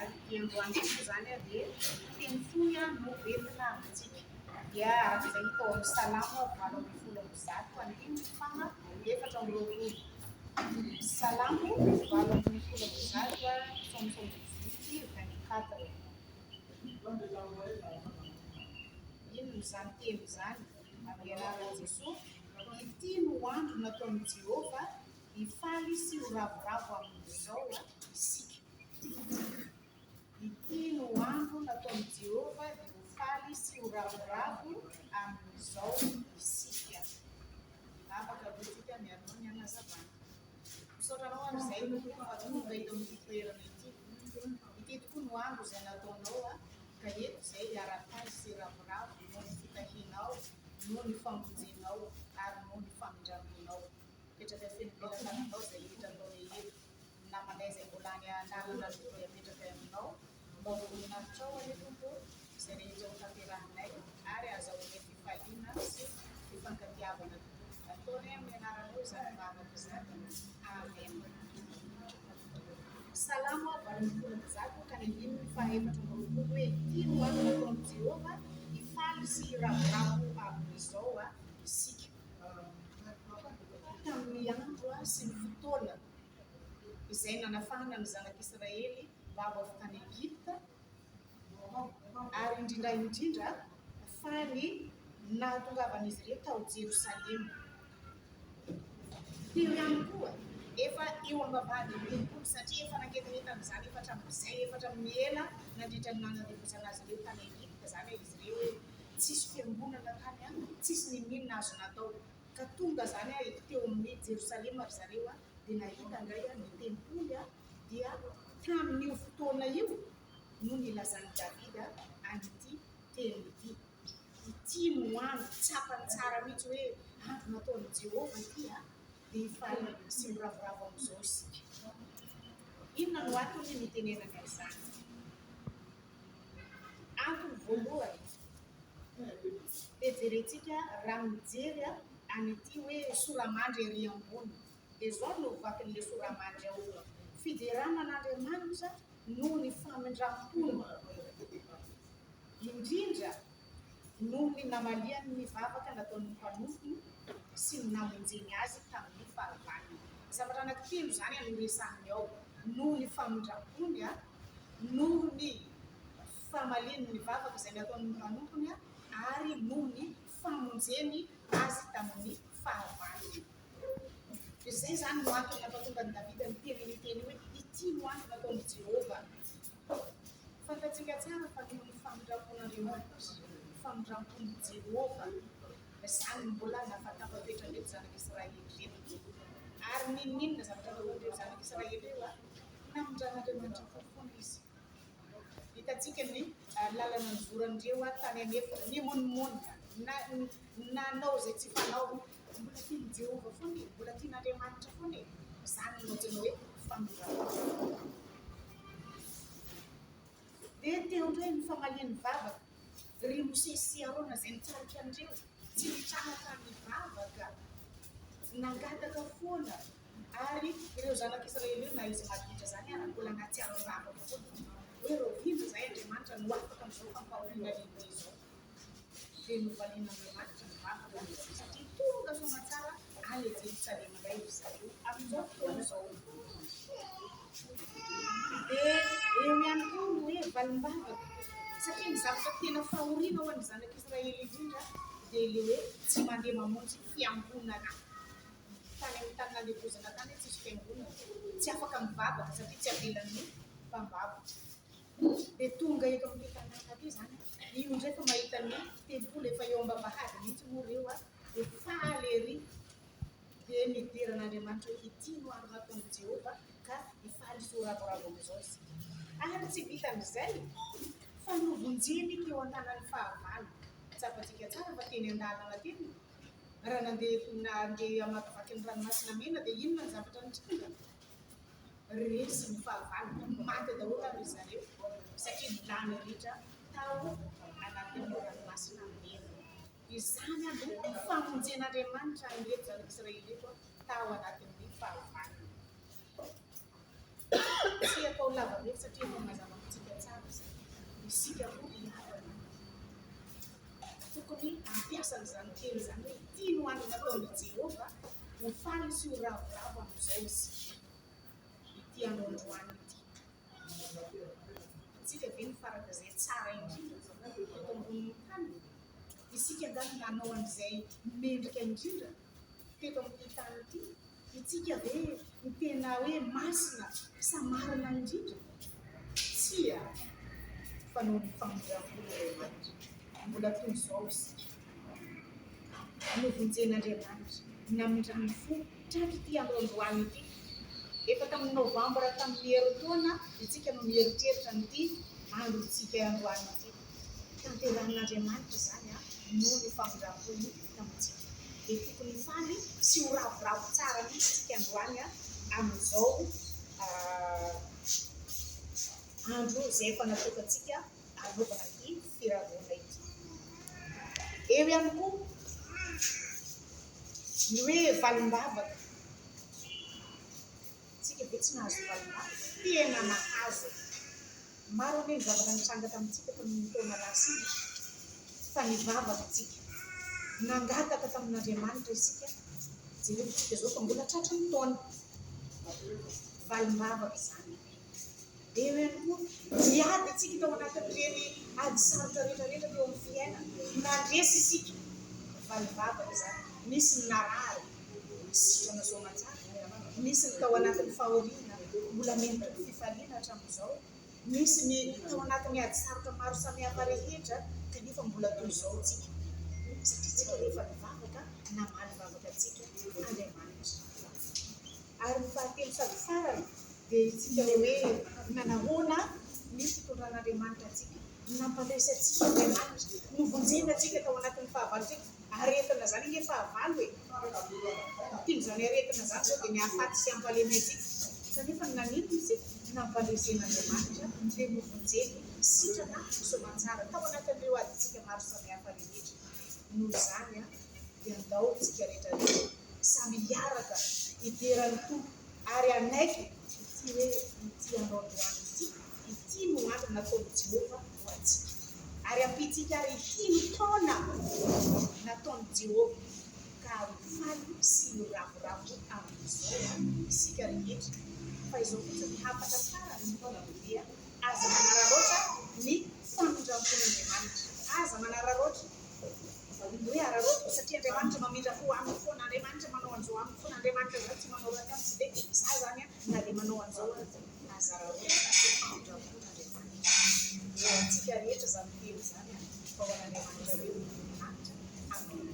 Ity androany ity moa izany dia teny fohy no entina amintsika. Dia araka izay hita ao amin'ny Salamo 118 andininy faha 24. Salamo 118 psaume 118 24. Inona izany teny izany? Amin'ny anaran'i Jesoa, ity no andro nataon'i Jehovah, hifaly sy ho ravoravo amin'izao isika. Ity no andro nataon'i Jehovah, dia ho faly sy ho ravoravo amin'izao isika. Afaka aloha isika mialoha ny hanazavana. Misaotra anao ary izay Tompo fa tonga eto amin'ity toerana ity. Ity tokoa no andro izay nataonao ka eto izay hiara-faly sy hiravoravo noho ny fitahianao, noho ny famonjenao ary noho ny famindram-ponao. Apetraka feno am-pelatananao izay rehetra ataonay eto. Ny namanay izay mbola any an-dalana aloha dia apetrakay aminao. Mba ho voninahitrao anie Tompo ô izay rehetra ho tanterahinay ary ahazahoanay fifaliana sy fifankatiavana tokoa. Ataonay amin'ny anaranao izany vavaka izany. Amen. Salamo 118 ka ny andininy faha-24 hoe, Ity no andro nataon'i Jehovah, hifaly sy hiravoravo amin'izao isika. Tamin'ny andro sy ny fotoana izay nanafahana ny zanak'Israely babo avy tany Egypta, ary indrindra indrindra fa ny nahatongavan'izy ireo tao Jerosalema. Teo ihany koa, efa eo am-bavahadin'ny tempoly, satria efa nangetaheta an'izany efa hatramin'izay, efa hatramin'ny ela nandritra ny nanandevozana azy ireo tany Egypta izany izy ireo hoe tsisy fiangonana tany, tsisy n'inon'inona azo natao. Ka tonga izany teo amin'ny Jerosalema ry zareo dia nahita indray ny tempoly dia tamin'io fotoana io no nilazan'i Davida an'ity teny ity. Ity no andro tsapany tsara mihitsy hoe andro nataon'i Jehovah ity, dia hifaly sy hiravoravo amin'izao isika. Inona no antony nitenenany an'izany? Antony voalohany, dia jerentsika raha mijery an'ity hoe sora-mandry ery ambony. Dia izao no vakin'ilay sora-mandry ao, Fiderana an'Andriamanitra noho ny famindram-pony, indrindra noho ny namaliany ny vavaka nataon'ny mpanompony sy ny namonjeny azy tamin'ny fahavalony. Zavatra anankitelo izany no resahiny ao, noho ny famindram-pony, noho ny famaliany ny vavaka izay nataon'ny mpanompony, ary noho ny famonjeny azy tamin'ny fahavalony. Izay izany no antony nampatonga an'i Davida niteny an'io teny io hoe, Ity no andro nataon'i Jehovah. Fantatsika tsara fa noho ny famindram-pon'Andriamanitra, famindram-pon'i Jehovah, izany no mbola nahatafatoetra an'ireto zanak'Israely ireto. Ary n'inon'inona zavatra nataon'ireo zanak'Israely ireo, namindran'Andriamanitra fo foana izy. Hitantsika ny lalana nizoran'ireo tany an'efitra, nimonomonona, nanao izay tsy fanao. Mbola tian'i Jehovah foana e, mbola tian'Andriamanitra foana e. Izany no antsoina hoe famindram-po. Dia teo indray ny famalian'ny vavaka. Ry Mosesy sy Arona izay nitarika an'ireo, tsy nitrahatra nivavaka, nangataka foana. Ary ireo zanak'Israely ireo, na izy maditra izany ara, mbola nahatsiaro nivavaka foana. Hoe rahoviana izahay Andriamanitra no afaka amin'izao fampahoriana lehibe izao. Dia novalian'Andriamanitra ny vavaka satria tonga soamantsara any Jerosalema indray ry zareo amin'izao fotoana izao. Dia eo ihany koa ny hoe valim-bavaka satria ny zavatra tena fahoriana ho an'ny zanak'Israely indrindra dia ilay hoe tsy mandeha mamonjy fiangonana. Tany amin'ny tany nandevozana tany tsisy fiangonana, tsy afaka mivavaka satria tsy avelan'ny mpambabo. Dia tonga eto amin'ity tanàna ity izany, io indray fa mahita ny tempoly efa eo am-bavahady mihitsy moa ireo dia faly ery, dia midera an'Andriamanitra hoe ity no andro nataon'i Jehovah ka hifaly sy ho ravoravo amin'izao isika. Ary tsy vitan'izay fa novonjeny teo an-tanan'ny fahavalo. Tsapantsika tsara fa teny an-dalana teny, raha nandeha nandeha hamakivaky ny ranomasina mena dia inona ny zavatra nitranga? Resy ny fahavalo, maty daholo ary ry zareo satria lany ritra tao anatin'ny ranomasina mena. Izany no famonjen'Andriamanitra an'ireto zanak'Israely ireto tao anatin'ny fahavalony. Tsy atao lava be satria efa mazava amintsika. Ho faly sy ho ravoravo amin'izao isika, ity andro androany ity. Isika ve no farak'izay tsara indrindra eto ambonin'ny tany? Isika angaha no nanao an'izay mendrika indrindra teto amin'ity tany ity? Itsika ve no tena hoe masina sa marina indrindra? Tsia, fa noho ny famindram-pon'Andriamanitra, mbola toy izao isika. Novonjen'Andriamanitra, namindrany fo tratr'ity andro androany ity. Efa tamin'ny novambra tamin'ny herintaona isika no nieritreritra an'ity androntsika androany ity. Tanterahin'Andriamanitra izany noho ny famindram-pony tamintsika. Dia tokony hifaly sy ho ravoravo tsara mihitsy isika androany amin'izao andro izay efa natokantsika hanaovana ity firaroana ity. Eo ihany koa ny hoe valim-bavaka. Tsika ve tsy nahazo valim-bavaka? Tena nahazo. Maro anie ny zavatra nitranga tamintsika tamin'iny taona lasa iny fa nivavaka tsika. Nangataka tamin'Andriamanitra isika. Jereo tsika izao fa mbola tratry ny taona. Valim-bavaka izany. Eo ihany koa, niady isika tao anatin'ireny ady sarotra rehetra rehetra teo amin'ny fiainana. Nandresy isika. Valim-bavaka izany. Nisy ny narary, sitrana soamantsara. Nisy ny tao anatin'ny fahoriana, mbola mendrika ny fifaliana hatramin'izao. Nisy ny tao anatin'ny ady sarotra maro samihafa rehetra, kanefa mbola toy izao isika. Satria isika rehefa nivavaka, namaly vavaka antsika Andriamanitra. Ary ny fahatelo sady farany dia isika hoe nanahoana ny fitondran'Andriamanitra antsika. Nampandresy antsika Andriamanitra, novonjena antsika tao anatin'ny fahavalontsika. Aretina izany ange fahavalo e! Tian'izany aretina izany izao dia ny hahafaty sy hampalemy antsika. Kanefa naninona isika? Nampandresen'Andriamanitra dia novonjeny sitrana soamantsara tao anatin'ireo adintsika maro samihafa rehetra. Noho izany dia andao isika rehetra rehetra samy hiaraka hidera ny Tompo ary hanaiky ity hoe ity andro androany ity, ity no andro nataon'i Jehovah ho antsika. Ary ampiantsika ary ity no taona nataon'i Jehovah, ka ho faly sy ho ravoravo amin'izao isika rehetra. Fa izao fotsiny ny hafatra farany dia aza manararaotra ny famindram-pon'Andriamanitra. Aza manararaotra. Ny hoe araraotiko satria Andriamanitra mamindra fo amiko foana, Andriamanitra manao an'izao amiko foana, Andriamanitra izany tsy manao ratsy amiko dia za izany an, na dia manao an'izao aza aza araraotina fa famindram-pon'Andriamanitra. Ho antsika rehetra izany teny izany an, fa ho an'Andriamanitra ireo ny voninahitra. Amena.